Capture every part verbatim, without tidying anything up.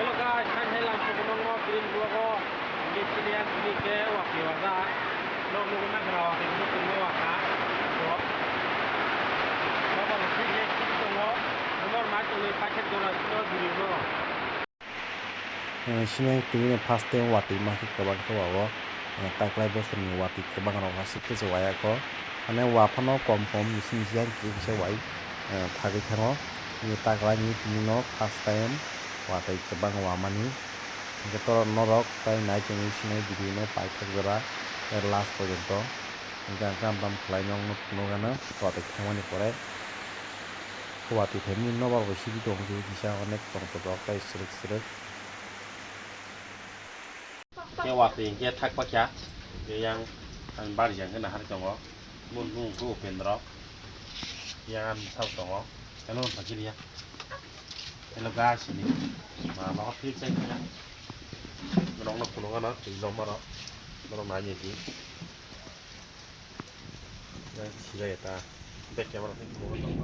Guys, hai hai lam sokno no green block o, ini sini yang sini ke wati waja. Nok nugwi mankha na wati nugwi tongma wakha. Nok. Nok abo sini yang sini tongo. Nok ma tongwi paikhe dora sino duri no. Eh, sini tini no first time watwi mankhe kwbang khe wao. Eh, taklai bosorni watwi kwbang rok aswk khe se waya kho. Mane wa phano kom kom misi misi yang kisa kisa wai, eh, thagwi thango. Ini taklai ni tini no first time watwi kwbang wamani. Hwnkhe to norok tai nai tongwi sini video no paithak jora, eh, last porjonto. Hwnkhe ang khe amram khlai nokno phunukgano watwi thangmani pore. Watwi phaimani nobar bo sidi tong kisa onek tong tok tei srwk srwk. Khe watwi hwnkhe thak pakya, hwnkhe yang ang bari jang khe nahar tongo, mun bumung khe upendro, yang ang thak tongo, hello pakiliya, hello guys, ini ma ma feel chai kha, norok no phunukgano twi lomaro, norok nai di.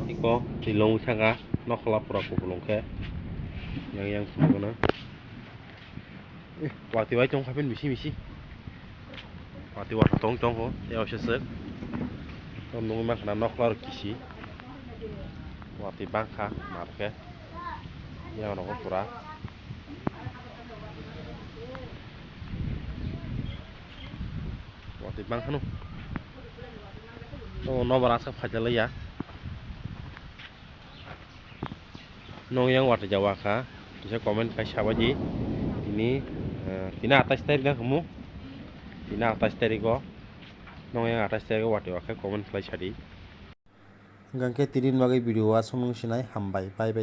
Iko, twi long saka, nokla pura kupulung khe. Yang yang sumano. Eh, watwi wai tong khapen misi misi. Watwi watwi tong tong ho, ya osa sek. Tong nungwi mankha na nokla rok kisi. Watwi bangkha, mar khe. Yang rogo pura. Watwi bangkhano. O nobar aswk phaijak ya. Nong yang watwi jawa kha. Kisa comment khai sabaidi. Tini, eh, tini atais tarik na khumu. Tini atais tarik o. Nong yang atais tarik o watwi wakha comment khlai sadi. Hwnkhe tini bagwi video o aswk nung sinai, hambai, bye bye.